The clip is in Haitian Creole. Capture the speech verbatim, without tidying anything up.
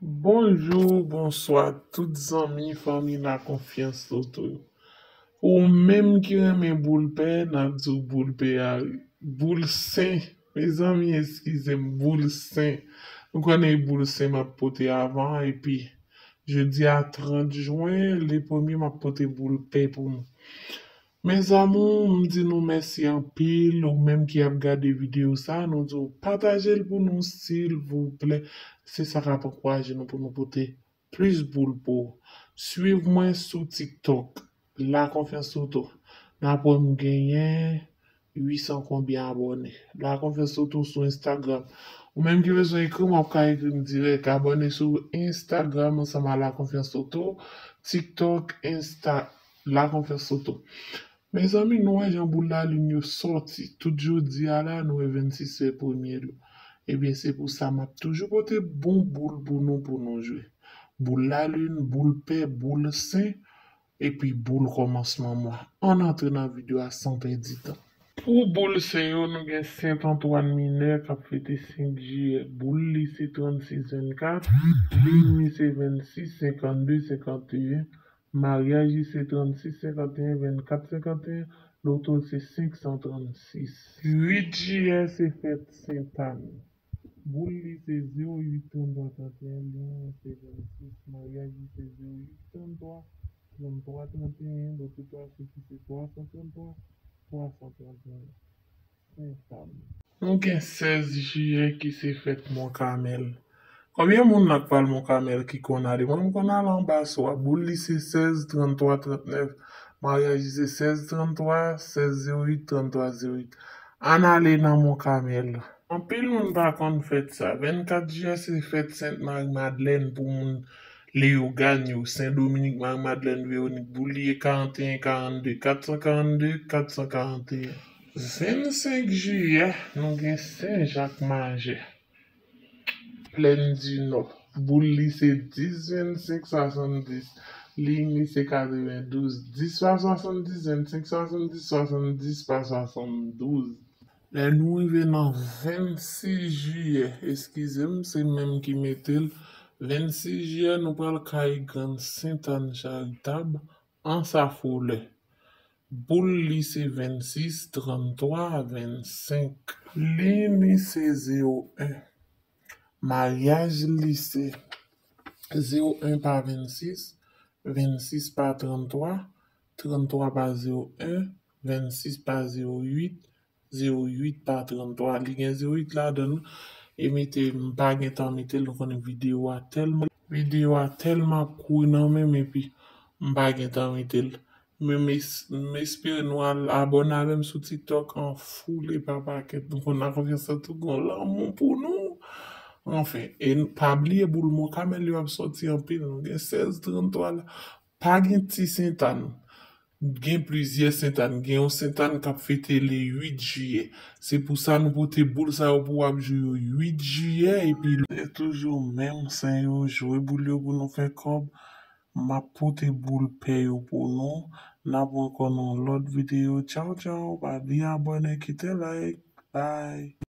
Bonjou, bonswa tout zanmi, fanmi La Confiance Loto yo. Ou menm ki renmen boul pè, n ap di w boul pè a, boul sen. Mezanmi, eskize m, boul sen. Nou konnen e boul sen m ap pote avan, epi jodi a trant jen, le premye m ap pote boul pè pou nou. Mes amours, m di nou mèsi anpil, ou menm ki ap gade videyo sa, nou di w pataje l pou nou silvouplè. Se sa k ap ankouraje nou pou nou pote plis boul pou ou. Swiv mwen sou TikTok, La Confiance Loto. N ap wè m genyen uit san konbyen abòne. La Confiance Loto sou Instagram. Ou menm ki bezwen ekri m, w ap ka ekri m dirèk. Abòne sou Instagram ansanm a La Confiance Loto, TikTok, Insta, La Confiance Loto. Mezanmi, nou wè jan boul lalin yo sòti. Tout jodi a la, nou wè vennsis fè premye l. Ebyen, se pou sa m ap toujou pote bon boul pou nou, pou nou jwe. Boul lalin, boul pè, boul sen, epi boul kòmansman mwa. Ann antre nan videyo a san pèdi tan. Pou boul sen yo, nou gen Sent Antwàn Minè k ap fete senk jiyè. Boul li se trannsis vennkat, liy li se vennsis, senkannde, senkanteyen. Maryaj li se trannsis, senkanteyen, vennkat, senkanteyen. Loto l se senk san trannsis. Uit jiyè se fèt Sentàn. Boul li se zewo uit, tranntwa, tranteyen, liy li se vennsis, maryaj li se zewo uit, tranntwa, tranntwa, tranteyen, loto twa chif li se twa san tranntwa, twa san tranteyen. Sentàn. Nou gen sèz jiyè ki se fèt Mont Carmel. Konbyen moun nan k pral Mont Carmel ki konn ale? Mwen, m konn ale anba swa. Boul li se sèz, tranntwa, trannèf. Maryaj li se sèz, tranntwa, sèz, zewo uit, tranntwa, zewo uit. Ann ale nan Mont Carmel. Anpil moun pa konn fèt sa. Vennkat jiyè se fèt Sent Mari Madlèn pou moun Leyogàn yo, Sen Dominik, Mari Madlèn, Vewonik, boul li ye karanteyen, karannde, kat san karannde, kat san karanteyen. Vennsenk jiyè, nou gen Sen Jak Majè, Plèn di Nò. Boul li se dis vennsenk swasanndis. Liy li se katrevendouz. Dis pa swasanndis, vennsenk swasanndis, swasanndis pa swasanndouz. Lè nou rive nan vennsis jiyè, eskize m, se menm ki mete l. Vennsis jiyè, nou pral kay Grann Sentàn Charitab, Anse à Follets. Boul li se vennsis, tranntwa, vennsenk. Liy li se zewo en. Maryaj li se zewo en pa vennsis, vennsis pa tranntwa, tranntwa pa zewo en, vennsis pa zewo uit, zewo uit pa tranntwa. Li gen zewo uit ladan l. E mete, m pa gen tan mete l, nou konnen videyo a tèlman, videyo a tèlman ap kouri nan men m, epi m pa gen tan mete l. Men m es-, m espere nou al abòne avè m sou TikTok an foule pa pakèt. Nou konn La Confiance Loto gon lanmou pou nou. Anfen, e n-, pa bliye boul Mont Carmel yo ap sòti anpil. Nou gen sèz, tranntwa la. Pa gen ti Sentàn. Gen plizyè Sentàn. Gen yon Sentàn k ap fete le uit jiyè. Se pou sa nou pote boul sa yo pou w ap jwe yo uit jiyè, epi se toujou menm sen yo, jwe boul yo pou nou fè kòb. M ap pote boul pè yo pou nou. N ap wè ankò nan yon lòt videyo. Tchaw, tchaw. Pa bliye abòne, kite like. Bye.